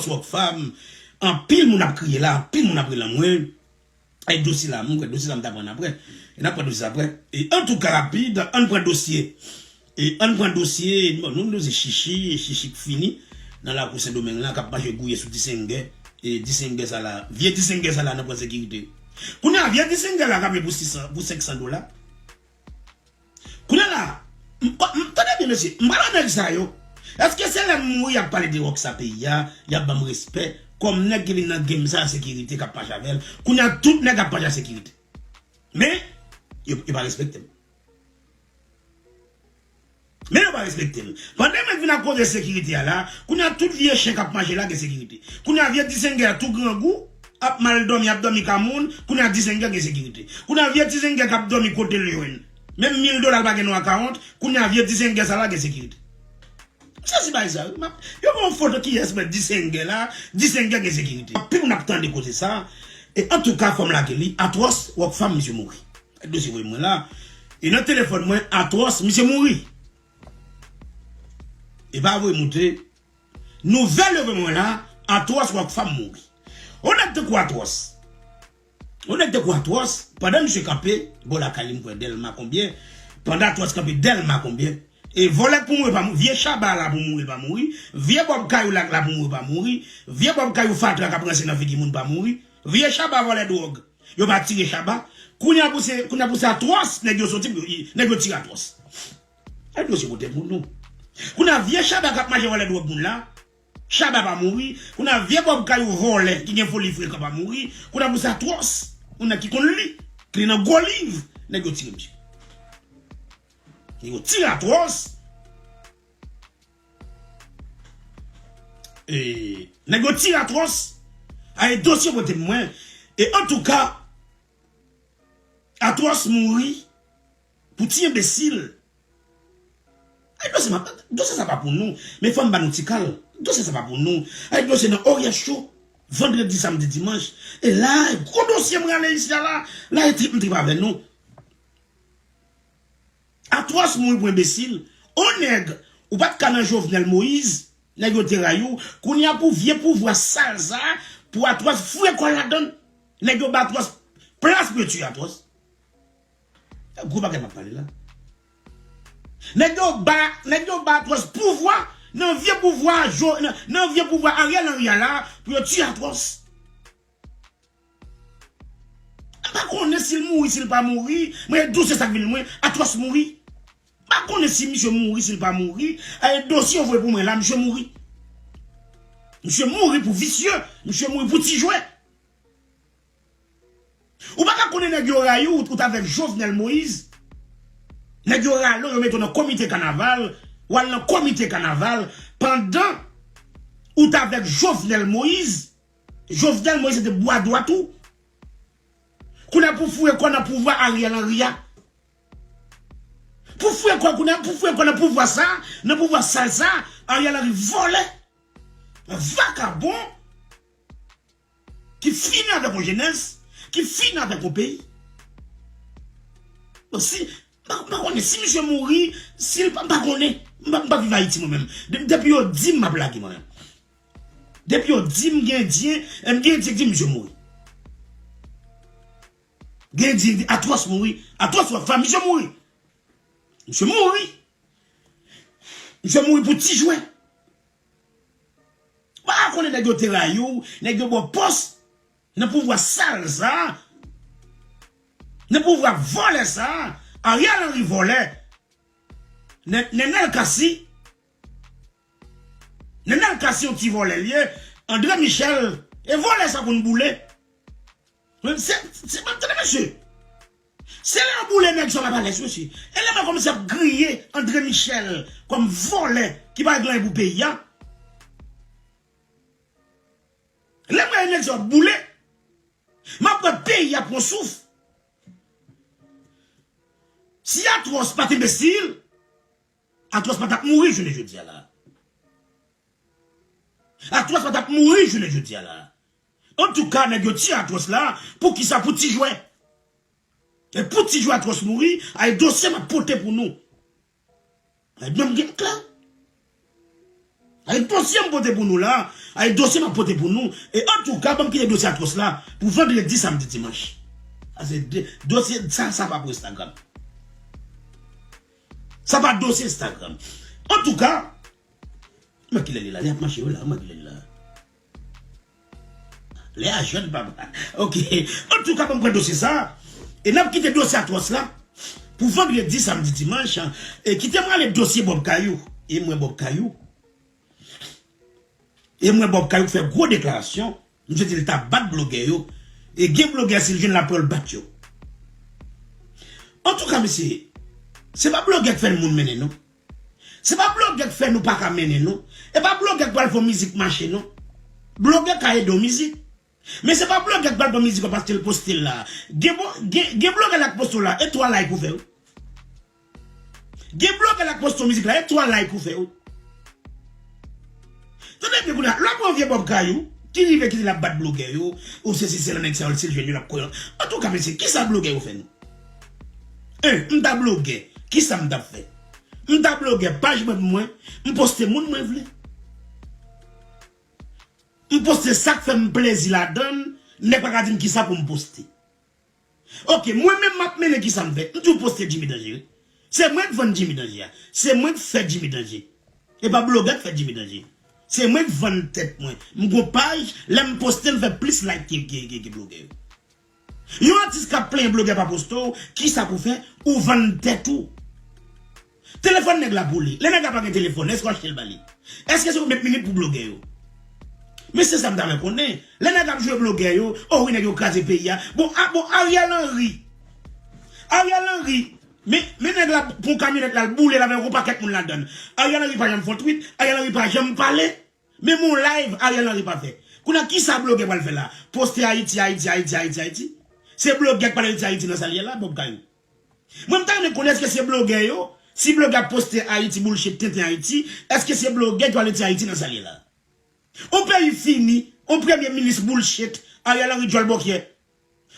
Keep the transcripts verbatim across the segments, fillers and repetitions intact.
Rockfam, anpil moun ap kriye la, anpil moun ap rele mwen. Ay dosye la, mwen kwè dosye la m ta pran apre. E n ap pran dosye sa apre. E antouka rapid, ann pran dosye. E ann pran dosye, bon, nou dosye Chichi, Chichi k fini nan lakou Sendomeng la, k ap mache gouye sou Disengè. E Disengè sa la, vye Disengè sa la nan pran sekirite. Kounye a, vye Disengè la k ap ye pou sis san, pou senk san dola. Kounye a la, m, m, tande byen, mesye, m pral wè nèg sa yo. Èske se lè m mouri y ap pale de Rockfam peyi a, y ap ban m respè, kòm nèg ki vin nan game sa a, sekirite k ap mache avè l? Kounye a, tout nèg ap mache ak sekirite. Men, yo, yo pa respekte m. Men yo pa respekte m. Pandan mwen vin ak koze sekirite a la, kounye a tout vye chen k ap mache la gen sekirite. Kounye a vye Disengè a tou grangou, ap mal dòmi, ap dòmi ka moun, kounye a Disengè gen sekirite. Kounye a vye Disengè k ap dòmi kote l yo, menm mil dola l pa gen nan akawont, kounye a vye Disengè sa la gen sekirite. M sezi bagay sa, wi. M ap, yo gen yon foto kiyès mwen Disengè la, Disengè gen sekirite. Anpil moun ap tande koze sa. E antouka, fò m lage li, Atwòs, Rockfam, misye mouri. Dosye voye mwen la. E nan telefòn mwen, Atwòs, misye mouri. E pa voye moute. Nouvèl yo voye mwen la, Atwòs, Rockfam mouri. Yon nèg tankou Atwòs. Yon nèg tankou Atwòs, pandan misye kanpe, bò lakay li m kwè Dèlma konbyen, pandan Atwòs kanpe Dèlma konbyen, e vòlè k pou mouri pa mouri, vye Chaba la pou mouri pa mouri, vye Bòb Kayou la, la pou mouri pa mouri, vye Bòb Kayou fatra k ap ranse nan figi moun pa mouri, vye Chaba vòlè dwòg, yo pa tire Chaba, kounye a pou se, kounye a pou se Atwòs, nèg yo soti, nèg yo tire Atwòs. Ay dosye pote pou nou. Kounye a vye Chaba k ap mache vòlè dwòg moun la, Chaba pa mouri. Kounye a vye Bòb Kayou vòlè ki gen foli frekan pa mouri. Kounye a pou se Atwòs, moun nan ki konn li, ki li nan gwo liv, nèg yo tire misye. Nèg yo tire Atwòs. E, nèg yo tire Atwòs. Ay dosye pote mwen. E antouka, Atwòs mouri pou ti enbesil. Ay dosye, m ap, dosye sa pa pou nou. Men fò m ba nou ti kal. Dosye sa pa pou nou. Ay dosye nan Oryè Cho. Vandredi, samdi, dimanch. E la, gwo dosye m rale isi a la. La, e trip m trip avè nou. Atwòs mouri pou enbesil. O nèg, ou pa t ka nan Jovenel Moïse. Nèg yo te rayi w. Kounye a pou vye pouvwa sal sa, pou Atwòs foure kò l ladan l. Nèg yo ba Atwòs plas pou yo tiye Atwòs. Gwo bagay m ap pale la. Nèg yo ba, nèg yo ba Atwòs pouvwa, nan vye pouvwa, Jo-, nan, nan vye pouvwa Ariel Henry a la, pou yo tiye Atwòs. M pa konnen si l mouri, si l pa mouri, mwen dosye sa k vin mwen, Atwòs mouri. M pa konnen si misye mouri, si l pa mouri, e dosye yo voye pou mwen la, misye mouri. Misye mouri pou visye, misye mouri pou ti jwè. Ou pa ka konnen nèg yo rayi w, ou t avèk Jovenel Moïse. Nèg yo rale w, yo mete w nan komite kanaval, w al nan komite kanaval, pandan ou t avèk Jovenel Moïse. Jovenel Moïse se te bwa dwat ou. Kounye a pou foure kò nan pouvwa Ariel Henry a. Pou foure kò, kounye a pou foure kò nan pouvwa sa, nan pouvwa sal sa, Ariel Henry vòlè. Vakabon. Ki fini avèk yon jenès, ki fini avèk yon peyi. Bon, si, m pa, m pa konnen si misye mouri, si l pa, m pa konnen. M pa, m pa viv Ayiti mwen menm. De-, depi yo di m, m ap lage mwen menm. Depi yo di m gen Endyen, m gen Endyen ki di m misye mouri. Gen Endyen ki di Atwòs mouri, Atwòs wè fanmi misye mouri. Misye mouri. Misye mouri pou ti jwè. Ou pa ka konnen nèg yo te rayi w, nèg yo ba w pòs nan pouvwa sal sa, nan pouvwa vòlè sa, Ariel Henry vòlè, Nen-, Nenel Cassy, Nenel Cassy yon ti vòlè l ye, André Michel, e vòlè sa konn boule. Men se, se, men tande mesye. Se lè yo boule nèg sa w ap alèz, mesye. E lè mwen kòmanse ap griye André Michel kòm vòlè ki pa regle anyen pou peyi a. Lè mwen nèg sa w ap boule, m ap wè peyi a pran souf. Si Atwòs pa t enbesil, Atwòs pa t ap mouri jounen jodi a la. Atwòs pa t ap mouri jounen jodi a la. Antouka, nèg yo tiye Atwòs la, poukisa? Pou ti jwè. E pou ti jwè Atwòs mouri, ay dosye m ap pote pou nou. Ay, men m gen klè. Ay dosye m pote pou nou la. Ay dosye m ap pote pou nou. E antouka, ban m kite dosye Atwòs la pou vandredi, samdi, dimanch. Sa se de, dosye sa, sa pa pou Instagram. Sa pa dosye Instagram. Antouka, mwen ki lè li la, li ap mache wi la, mwen ki lè li la. Lè a jwenn papa. Ok. Antouka, ban m pran dosye sa. E n ap kite dosye Atwòs la pou vandredi, samdi, dimanch. E kite m rale dosye Bob Kayou. E mwen Bob Kayou. E mwen Bob Kayou k fè gwo deklarasyon. Misye di l t ap bat blogè yo. E gen blogè si l jwenn l ap pran l bat yo. Antouka, mesye, se pa blogè k fè moun mennen non. Se pa blogè k fè nou pa ka mennen non. E pa blogè k pral fè yon mizik mache non. Blogè ka ede yon mizik. Men se pa blogè k pral pran mizik ou paske l poste l la. Gen, gen, gen blogè la k poste w la, e twa like ou fè wi. Gen blogè la k poste yon mizik la, e twa like ou fè wi. Tande byen kounye a, lè w ap wè yon vye Bob Kayou ki rive ki di l ap bat blogè yo, ou sesi sela, nèg sa yo, si l jwenn yo, l ap koyon. Antouka, mesye, kisa blogè yo fè nou? En, m ta blogè, kisa m t ap fè? M ta blogè, paj mwen pou mwen, m poste moun mwen vle. M poste sa k fè m plezi ladan l, nèg pa ka di m kisa pou m poste. Ok, mwen menm m ap mennen kisa m fè. M toujou poste Jimmy Danje wi. Se mwen k vann Jimmy Danje a. Se mwen k fè Jimmy Danje. E pa blogè k fè Jimmy Danje. Se mwen k vann tèt mwen. M gon paj, lè m poste, m fè plis like ke, ke, ke, ke blogè yo. Yon atis k ap plenyen blogè pa poste w, kisa pou fè? Ou vann tèt ou. Telefòn nèg la boule. Lè nèg la pa gen telefòn, èske w achte l ba li? Èske se ou k met minit pou blogè yo? Men se sa m ta renmen konnen. Lè nèg ap jwe blogè yo, o wi nèg yo kraze peyi a. Bon, a, bon, Ariel Henry. Ariel Henry, men, men nèg la pran kamyonèt la, l boule l avèk yon pakèt moun ladan l. Ariel Henry pa janm fè yon tweet, Ariel Henry pa janm pale. Menm yon live Ariel Henry pa fè. Kounye a kisa blogè pral fè la? Poste Ayiti, Ayiti, Ayiti, Ayiti, Ayiti. Se blogè k pral retire Ayiti nan sa l ye la, Bob Kayou. Mwen m ta renmen konnen èske se blogè yo, si blogè ap poste Ayiti bullshit tenten Ayiti, èske se blogè ki pral retire Ayiti nan sa l ye la? On peyi fini, on premye minis bullshit, Ariel Henry djòl bòkyè.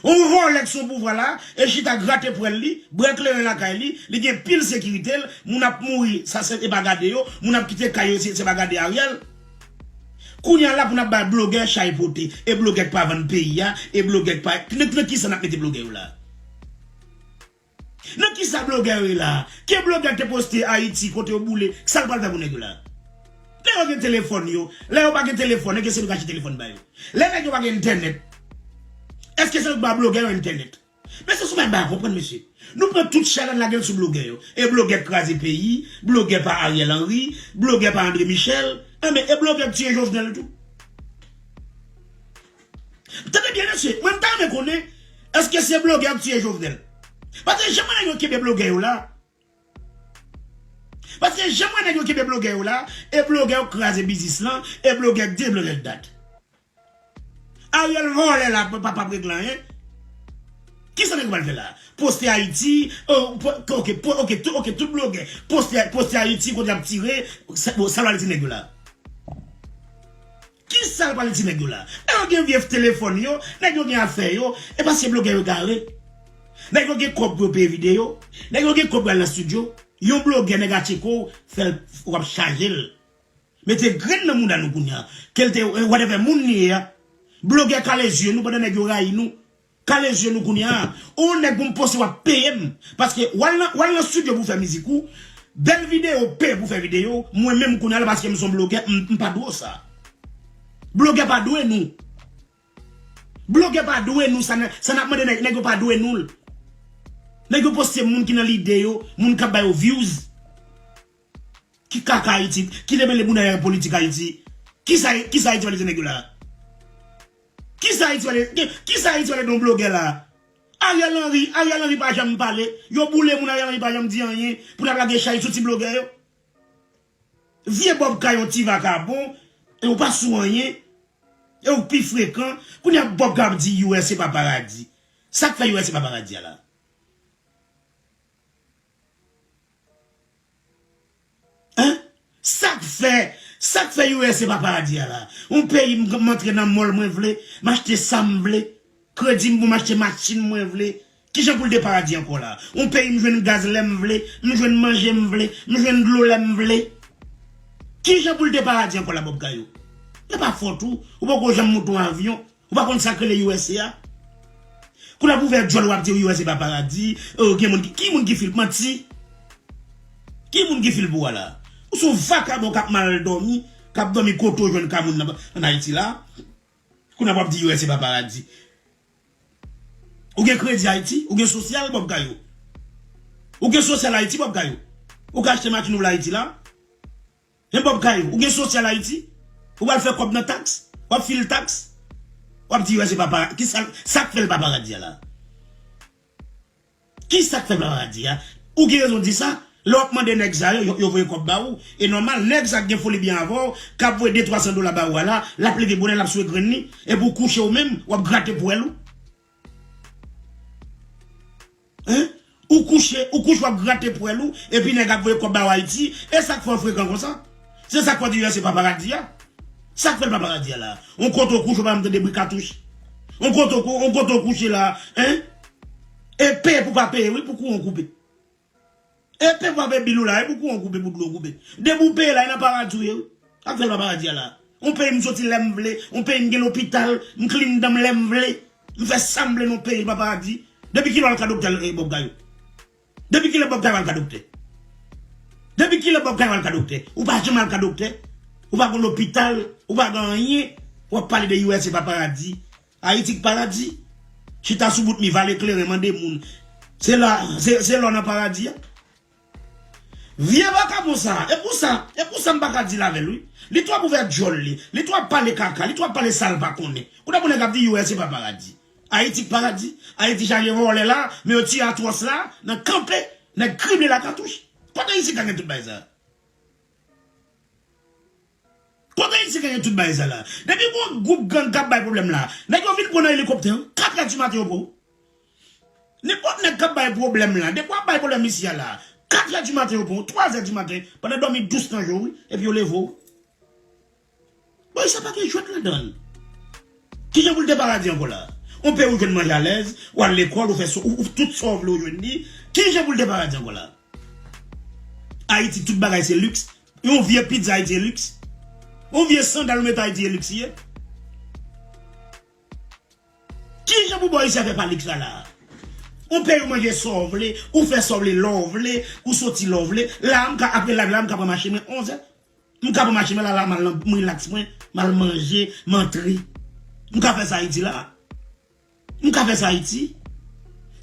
On vòlè k sou pouvwa la, e chita grate pwèl li, bwè kleren lakay li, li gen pil sekirite l, moun ap mouri, sa se, se pa gade yo, moun ap kite kay yo, se, se pa gade Ariel. Kounye a la pou n ap bay blogè chay pote, e blogè k pa vann peyi a, e blogè k pa, nan, nan kisa n ap mete blogè yo la? Nan kisa blogè yo ye la? Ke blogè te poste Ayiti kote yo boule, sa l pral fè pou nèg yo la? Lè yo gen telefòn yo, lè yo pa gen telefòn, èske se nou k achte telefòn ba yo? Lè nèg yo pa gen entènèt, èske se nou k ba blogè yo entènèt? Mesye, sou mwen ba konprann, mesye. Nou pran tout chay la, n lage l sou blogè yo. E blogè k kraze peyi, blogè pa Ariel Henry, blogè pa André Michel. Enben, e blogè k tiye Jovenel tou. Tande byen, mesye, mwen m ta renmen konnen, èske se blogè k tiye Jovenel? Paske jan mwen nèg yo kenbe blogè yo la, paske jan mwen nèg yo kenbe blogè yo la, e blogè yo kraze biznis lan, e blogè k di, e blogè k dat. Ariel vòlè la, pa, pa, p ap regle anyen. Kisa nèg yo pral fè la? Poste Ayiti, oh, po-, ok, po-, ok, tout, ok, tout blogè. Poste, poste Ayiti, kote y ap tire, sa, bon, sa l pral ti nèg yo la. Kisa l pral ti nèg yo la? Nèg yo gen vye telefòn yo, nèg yo gen afè yo, e pa se blogè yo gare. Nèg yo gen kòb pou yo peye videyo, nèg yo gen kòb pou al nan estidyo. Yon blogè nèg a tcheke w, fè l, w ap chaje l. Mete grenn nan mouda nou kounye a. Ke l te, eh, whatever moun li ye a. Blogè kale zye nou pandan nèg yo rayi nou. Kale zye nou kounye a. Ou nèg pou m poste w ap peye m. Paske w al nan, w al nan estidyo pou fè mizik ou. Bèl videyo, peye pou fè videyo. Mwen menm kounye a la paske m se yon blogè, m, m pa dwe w sa. Blogè pa dwe nou. Blogè pa dwe nou sa, n-, sa n ap mande nèg, nèg yo pa dwe nou l. Nèg yo poste moun ki nan lide yo, moun k ap ba yo views. Ki kaka Ayiti, ki te mele bounay ak politik Ayiti. Kisa, kisa Ayiti pale ti nèg yo la? Kisa Ayiti pale, ki, kisa Ayiti pale don blogè la? Ariel Henry, Ariel Henry pa janm pale. Yo boule moun, Ariel Henry pa janm di anyen. Pou n ap lage chay sou ti blogè yo. Vye Bob Kay yon ti vakabon, e ou pa sou anyen, e ou pi frekan. Kounye a Bob Kay ap di U S se pa paradi. Sa k fè U S se pa paradi a la? Hein? Sa k fè, sa k fè U S se pa paradi a la? Yon peyi m, m antre nan mall mwen vle, m achte sa m vle, kredi m pou m achte machin mwen vle. Kijan pou l de paradi ankò la? Yon peyi m jwenn gaz lè m vle, m jwenn manje m vle, m jwenn dlo lè m vle. Kijan pou l te paradi ankò la, Bob Kayou? E pa fòt ou, ou poko janm monte yon avyon, ou pa konn sa k rele U S A a. Kounye a pou ouvè djòl w ap di U S A pa paradi, oh, gen moun ki, ki moun ki fil manti? Ki moun ki fil pou w la? Ou se yon vakabon k ap mal dòmi, k ap dòmi kote w jwenn ka moun nan, ann Ayiti la. Kounye a w ap di U S A pa paradi. Ou gen kredi Ayiti, ou gen sosyal, Bob Kayou. Ou gen sosyal Ayiti, Bob Kayou. Ou ka achte machin ou la Ayiti la. Men Bob Kayou, ou gen sosyal Ayiti. Ou pral fè kòb nan taks, w ap fil taks. W ap di, wè, se pa para-, ki sa, sa k fè l pa paradi a la? Ki sa k fè l pa paradi a? Ou gen rezon di sa. Lè w ap mande nèg sa yo, yo, yo voye kòb ba ou. E nòmal, nèg sa k gen foli byen avè w, k ap voye de twa san dola ba ou a la, l ap leve bonè, l ap swe grenn li. Epi w kouche ou menm, w ap grate pwèl ou. Hein? Ou kouche, ou kouche w ap grate pwèl ou, epi nèg ap voye kòb ba w Ayiti, e sa k fè w frekan konsa? Se sa k fè w di U S A pa paradi a. Sa k fè l pa paradi a la? On kote w kouche, w pa janm tande bri katouch. On kote w kou-, on kote w kouche la, hein? E peye pou pa peye, wi, pou kouran w koupe. E peye pou pa peye bil ou la, e pou kouran w koupe, pou dlo w koupe. Depi w peye la, e nan paradi w ye, wi. Sa k fè l pa paradi a la? On peyi m soti lè m vle, on peyi m gen lopital, m clean dan m lè m vle, m fè sa m vle nan on peyi, l pa paradi. Depi kilè w al ka doktè, eh, Bob Kayou? Depi kilè Bob Kayou al ka doktè? Depi kilè Bob Kayou al ka doktè? Ou pa janm al ka doktè. Ou pa gen lopital, ou pa gen anyen. W ap pale de U S A pa paradi. Ayiti k paradi. Chita sou bout mi, vale kleren, mande moun. Se la, se, se la w nan paradi a. Vye vakabon sa, e pou sa, e pou sa m pa ka deal avè l, wi. Li twò ap ouvè djòl li, li twò ap pale kaka, li twò ap pale sa l pa konnen. Kounye a pou nèg ap di U S A pa paradi. Ayiti k paradi, Ayiti chaje vòlè la, men yo tire atwòs la, nan kanpe, nèg krible la katouch. Kote isit ka gen tout bagay sa? Kote isit ka gen tout bagay sa la? Depi gon gwoup gang k ap bay pwoblèm la, nèg yo vin pran nan elikoptè, wi. Katrè di maten yo pran w. Nenpòt nèg k ap bay pwoblèm la, depi w ap bay pwoblèm isi a la, katrè di maten yo pran w, twazè di maten, pandan dòmi dous nan je w, wi, epi yo leve w. Bon, sa pa gen jwèt ladan l. Kijan pou l te paradi ankò la? On peyi ou jwenn manje alèz, ou al lekòl, ou fè so, ou, ou tout sa w vle ou jwenn li. Kijan pou l te paradi ankò la? Ayiti, tout bagay se liks. Yon vye pizza Ayiti e liks. Yon vye sandal ou mete Ayiti e liks ye. Kijan pou bò isi a fè pa liks la la? On peyi ou manje sa w vle, ou fè sa w vle, lè w vle, ou soti lè w vle. La, m ka, apre live la, m ka pran mache mwen onzè. M ka pran mache mwen la, la, m al nan, m rilaks mwen, m al manje, m antre. M ka fè sa Ayiti la. M ka fè sa Ayiti.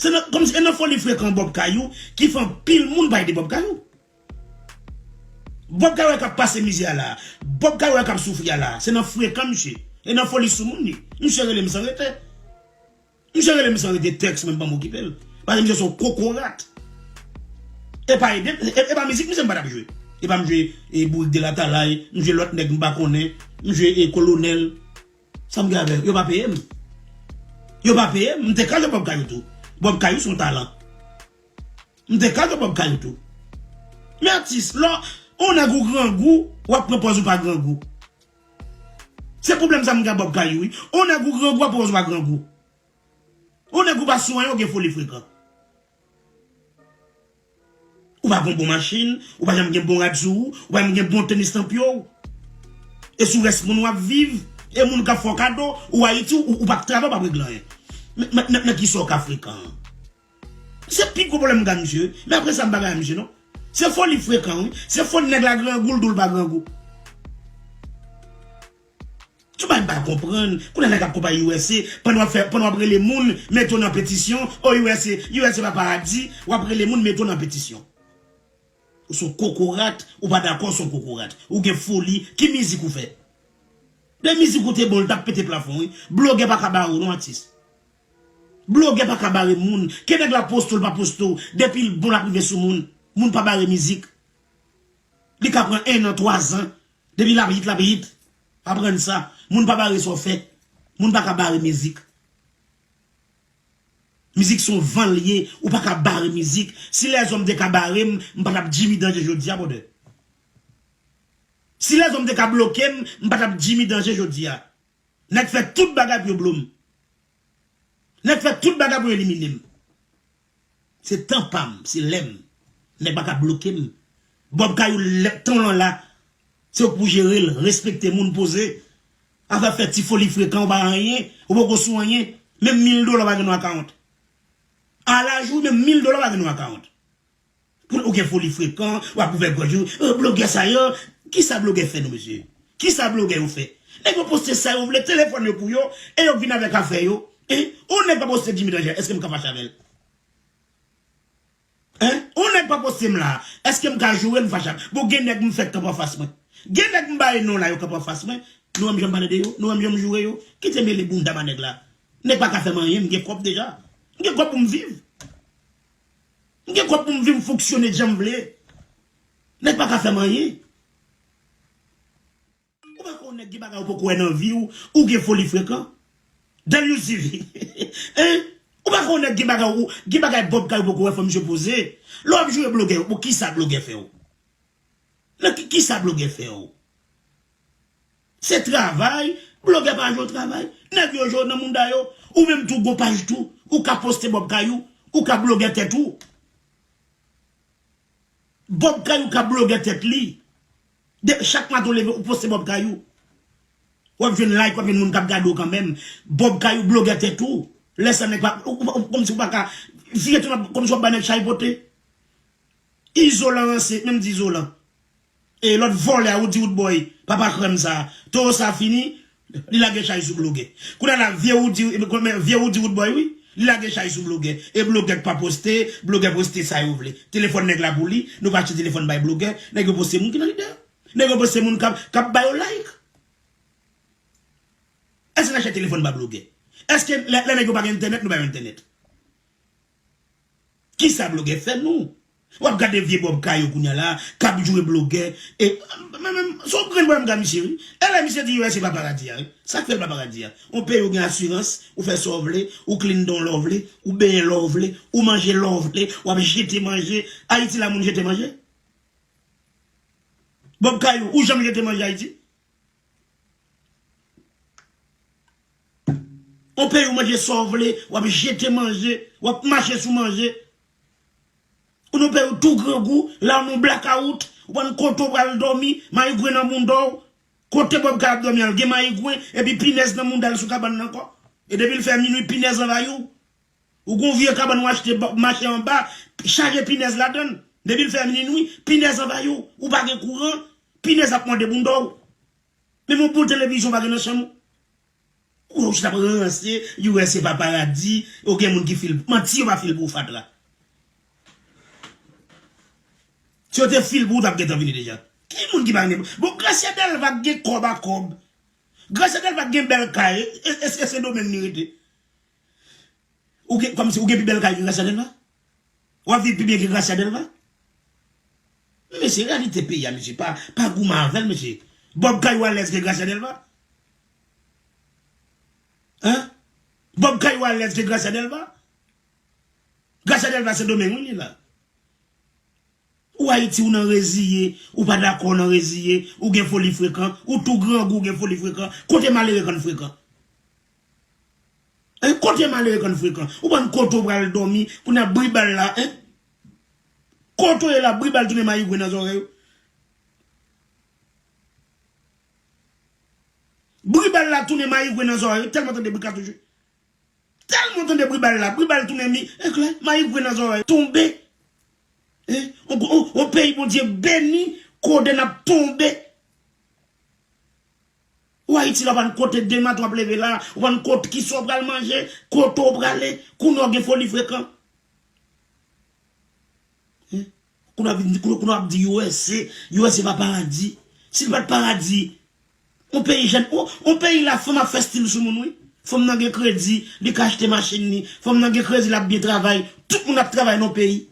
Se nan, kòmsi, e nan foli frekan Bob Kayou ki fè anpil moun pa ede Bob Kayou. Bob Kayou k ap pase mizè a la. Bob Kayou k ap soufri a la. Se nan frekan misye. E nan foli soumoun li. Misye rele m san rete. Misye rele m san rete tèks mwen m pa m okipe l. Paske misye se yon kokorat. E pa ede, e, e pa mizik misye m pa t ap jwe. E pa m jwe, e, Bourik de Latalay, m jwe lòt nèg m pa konnen, m jwe, e, Kolonèl. Sa m gen avè yo? Yo pa peye m. Yo pa peye m. M te ka jwe Bob Kayou tou. Bob Kayou se yon talan. M te ka jwe Bob Kayou tou. Men atis, lè yon nèg ou grangou, w ap pran pòz ou pa grangou. Se pwoblèm sa m gen ak Bob Kayou, wi. Yon nèg ou grangou, w ap pran pòz ou pa grangou. Yon nèg ou pa sou anyen, ou gen foli frekan. Ou pa gen bon machin, ou pa janm gen bon rad sou ou, ou pa janm gen bon tenis nan pye w. E sou rès moun w ap viv, e moun k ap fè w kado, ou Ayiti, ou, ou p ap travay, ou p ap regle anyen. Men, men, men, men kisa w ka frekan an? Se pi gwo pwoblèm m gen ak misye, wi. Men apre sa, m pa gen ak misye, non. Se foli frekan, wi. Se foli nèg la grangou, l di w l pa grangou. Ti bagay m pa konprann. Kounye a nèg ap konpare U S A, pandan w ap fè, pandan w ap rele moun, mete w nan petisyon, o U S A, U S A pa paradi, w ap rele moun, mete w nan petisyon. Ou se yon kokorat, ou pa dakò, w se yon kokorat. Ou gen foli, ki mizik ou fè? De mizik ou te bon, l t ap pete plafon, wi. Blogè pa ka bare w, non, atis. Blogè pa ka bare moun. Ke nèg la poste w, l pa poste w, depi l bon, l ap rive sou moun. Moun pa bare mizik. Li ka pran en an, twa zan. Depi l ap hit, l ap hit. Aprann sa. Moun pa bare sa w fè. Moun pa ka bare mizik. Mizik se yon van l ye. Ou pa ka bare mizik. Si lèzòm te ka bare m, m pa t ap Jimmy Danger jodi a, brother. Si lèzòm te ka bloke m, m pa t ap Jimmy Danger jodi a. Nèg fè tout bagay pou yo blo m. Nèg fè tout bagay pou yo elimine m. Se tan pa m, se lè m. Nèg pa ka bloke m. Bob Kayou, lè tan w lan la, Se ou k pou jere l, respekte moun, poze. Afè fè ti foli frekan, ou pa anyen, ou poko sou anyen. Menm mil dola ou pa gen nan account. A laj ou, menm mil dola ou pa gen nan account. Pou ou gen foli frekan, w ap ouvè gòj ou, "Oh, blogè sa yo, kisa blogè fè nou, mesye? Kisa blogè yo fè?" Nèg yo poste sa yo vle, telefòn yo pou yo, e yo vin avèk afè yo. Hein? Yon nèg pa poste Jimmy Danje, èske m ka fache avè l? Hein? Yon nèg pa poste m la, èske m ka joure m fache avè l? Bon, gen nèg m fèk kanpe anfas mwen. Gen nèg m ba yo non la, yo kanpe anfas mwen. Nou wè m jan m pale de yo? Nou wè m jan m joure yo? Kite mele bounda ba nèg la. Nèg pa ka fè m anyen, m gen kòb deja. M gen kòb pou m viv. M gen kòb pou m viv, m fonksyone jan m vle. Nèg pa ka fè m anyen. Ou pa konn nèg gen bagay ou poko wè nan vi w, ou gen foli frekan. Dèl you sivi. Hein? Ou pa konn nèg gen bagay ou, gen bagay Bob Kay ou poko wè fò misye poze. Lè w ap joure blogè, pou kisa blogè fè w? Nan ki, kisa blogè fè w? Se travay, blogè pa jwe travay. Nèg yo jwe nan mounda yo. Ou menm tou gon paj tou, ou ka poste Bob Kay ou, ou ka blogè tèt ou. Bob Kay ou ka blogè tèt li. De, chak maten w leve, ou poste Bob Kay ou. W ap jwenn like, w ap jwenn moun k ap gade w kanmenm. Bob Kay ou blogè tèt ou. Lè sa nèg pa, ou, ou, ou, kòmsi ou pa ka vire tou nan, kòmsi w ap ba nèg chay pote. Izolan ranse, menm di Izolan. E lòt vòlè a, Woody Woodboy, papa krèm sa. Towo sa fini, li lage chay sou blogè. Kounye a la, vye Woody, e, kòmè, vye Woody Woodboy, wi. Li lage chay sou blogè. E blogè k pa poste, blogè poste sa yo vle. Telefòn nèg la pou li, nou pa achte telefòn bay blogè. Nèg yo poste moun ki nan lidè. Nèg yo poste moun k ap, k ap ba yo like. Èske n achte telefòn ba blogè? Èske lè, lè nèg yo pa gen entènèt, nou ba yo entènèt? Kisa blogè fè nou? W ap gade vye Bob Kay yo kounye a la, k ap joure blogè. E, men, men, se yon grenn pwoblèm ka misye, wi. E lè misye di U S A se pa paradi a, wi. Sa k fè l pa paradi a? Yon peyi ou gen asirans, ou fè sa w vle, ou clean dan w lè w vle, ou benyen lè w vle, ou manje lè w vle, w ap jete manje. Ayiti la, moun jete manje? Bob Kay, ou janm jete manje Ayiti? Yon peyi ou manje sa w vle, w ap jete manje, w ap mache sou manje. Ou nan peyi ou tou grangou, la ou nan blakawout, ou pa konn kote w pral dòmi, mayigwen nan mounda w. Kote Bob Kay ap dòmi an, gen mayigwen, epi pinèz nan mounda l sou kabann nan ankò. E depi l fè minui, pinèz anvayi w. Ou gon vye kabann ou achte ba-, mache anba, chaje pinèz ladann. Depi l fè minui, pinèz anvayi w. Ou pa gen kouran, pinèz ap mòde bounda w. Menm yon bon televizyon pa gen nan chanm ou. Ou wè ou chita ap ranse, U S A se pa paradi, ou gen moun ki fil, manti yo pa fil pou ou fatra. Si yo te fil pou ou, t ap gentan vini deja. Ki moun ki pa gen, bon, Gracia Delva gen kòb a kòb. Gracia Delva gen bèl kay, e, e, e Sendomeng li rete. Ou gen, kòmsi ou gen pi bèl kay ke Gracia Delva? W ap viv pi byen ke Gracia Delva? Men mesye, reyalite peyi a, mesye, pa, pa goumen avè l, mesye. Bob Kay ou alèz ke Gracia Delva? Hein? Bob Kay ou alèz ke Gracia Delva? Gracia Delva Sendomeng, wi, li la. Ou Ayiti, ou nan reziye, ou pa dakò nan reziye, ou gen foli frekan, ou tou grangou, ou gen foli frekan. Kote malere konn frekan? Hein, kote malere konn frekan? Ou konn kote w pral dòmi, kounye a bri bal la, hein? Kote w ye la, bri bal tounen mayigwen nan zòrèy ou. Bri bal la tounen mayigwen nan zòrèy ou, tèlman tande bri katouch. Tèlman tande bri bal la, bri bal tounen mi, eklè, mayigwen nan zòrèy, tonbe. Hein? On, on, on peyi Bondye beni, koden ap tonbe. Ou Ayiti la, ou pa konn kote demen w ap leve la, ou pa konn kote kisa w pral manje, kote w prale, kounye a w gen foli frekan. Hein? Kounye a w ap vin, kounye, kounye a w ap di U S A, U S A pa paradi. Si l pa t paradi, yon peyi jèn, yon, yon peyi la, fanm ap fè stil sou moun, wi. Fanm nan gen kredi, li ka achte machin li. Fanm nan gen kredi, l ap byen travay. Tout moun ap travay nan peyi.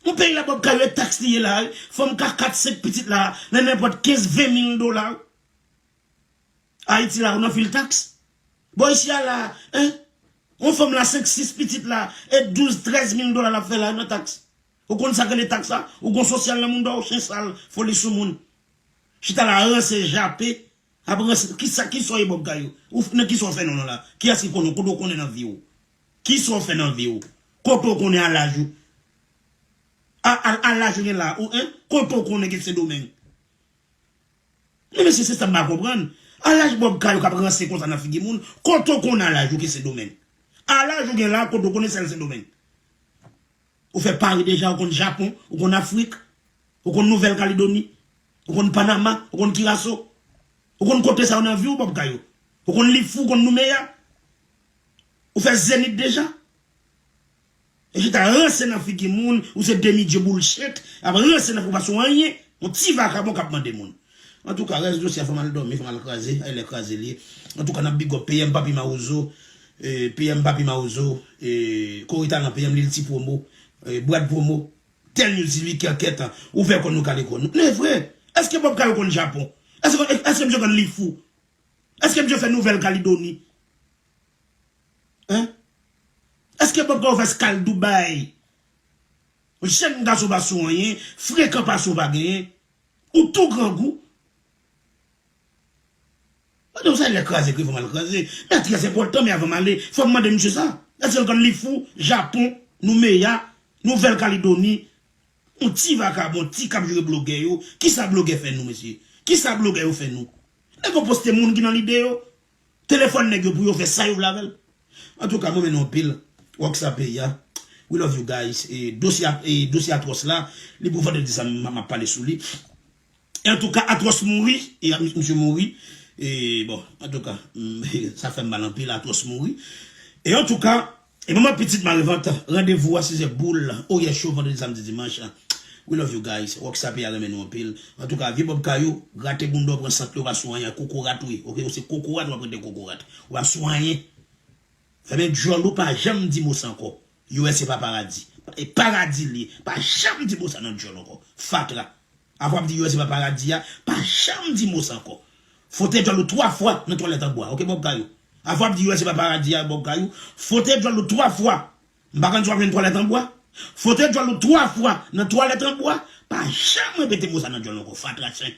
Yon peyi la, Bob Kay, e taks li ye la, wi. Fanm ka kat, senk pitit la, nan nenpòt kenz, ven mil dola, wi. Ayiti la, ou nan fil taks. Bò isi a la, hein? Yon fanm la, senk, sis pitit la, e douz, trèz mil dola l ap fè la nan taks. Ou konn sa k rele taks la? Ou gon sosyal nan mounda w, chen sal, foli sou moun. Chita la, ranse, jape, ap ranse. Kisa, kisa w ye Bob Kay ou? Ou f-, nan kisa w fè non non la? Kiyès ki konnen w? Kote w konnen nan vi w? Kisa w fè nan vi w? Kote w konnen a laj ou? A, a, a laj ou gen la, ou, hein? Kote w konnen ke Sendomeng? Men mesye, se sa m pa konprann. A laj Bob Kayou k ap ranse konsa nan figi moun, kote w konn a laj ou ki Sendomeng? A laj ou gen la, kote w konnen sèl Sendomeng? Ou fè Pari deja, ou konn Japon, ou konn Afrik, ou konn Nouvèl Kaledoni, ou konn Panama, ou konn Kiraso. Ou konn kote sa yo nan vi w, Bob Kayou? Ou konn Lifou, ou konn Noumeya? Ou fè Zenith deja? E chita ranse nan figi moun, ou se demi dye bullshit, ap ranse nan figi w pa sou anyen, yon ti vakabon k ap mande moun. Antouka, rès dosye a fè m al dòmi, fè m al kraze, ay lè kraze li ye. Antouka, n ap big up P M Papi Mawozo, eh, P M Papi Mawozo, eh, Koritalan P M Lil Ti Promo, eh, Brad Promo, Tel News T V, kèkèt, ou fè kò nou kale kò nou. Men vre, èske Bob Kayou konn Japon? Èske, èske misye konn Lifou? Èske misye fè Nouvèl Kaledoni? Hein? Èske Bob Kayou fè skal Dubai? Jèn gason pa sou anyen, frekan pa sou pa genyen. Ou tou grangou. Mande w sa lè kraze, kri fò m al kraze. Men trè enpòtan, men avan m ale, fò m mande misye sa. Èske l konn Lifou, Japon, Noumeya, Nouvèl Kaledoni? Yon ti vakabon, ti k ap jere blogè yo. Kisa blogè fè nou, mesye? Kisa blogè yo fè nou? Nèg yo poste moun ki nan lide yo. Telefòn nèg yo pou yo fè sa yo vle avè l. Antouka, mwen renmen nou anpil. Rockstar peyi a. We love you guys. E dosye, e dosye Atwòs la, li pou vandredi sa m, m ap pale sou li. E antouka, Atwòs mouri. E misye mouri. E bon, antouka, sa fè m mal anpil, Atwòs mouri. E antouka, e manman pitit Marivant, randevou a sizè boul, Oryè Show, vandredi, samdi, dimanch. We love you guys. Rockstar peyi a renmen nou anpil. Antouka, vye Bob Kayou, grate bounda w, pran sant li, w pa sou anyen, kokorat ou ye. Oke, ou se kokorat, w ap rete kokorat. W pa sou anyen. Fèmen djòl ou, pa janm di mo sa ankò. U S A pa paradi. E paradi li ye. Pa janm di mo sa nan djòl ankò. Fatra. Afwa ap di U S A pa paradi a, pa janm di mo sa ankò. Fwote djòl ou twa fwa nan twalèt an bwa. Oke, Bob Kayou? Afwa ap di U S A pa paradi a, Bob Kayou. Fwote djòl ou twa fwa. M pa konn si w ap jwenn twalèt an bwa. Fwote djòl ou twa fwa nan twalèt an bwa. Pa janm repete mo sa nan djòl ankò. Fatra chen.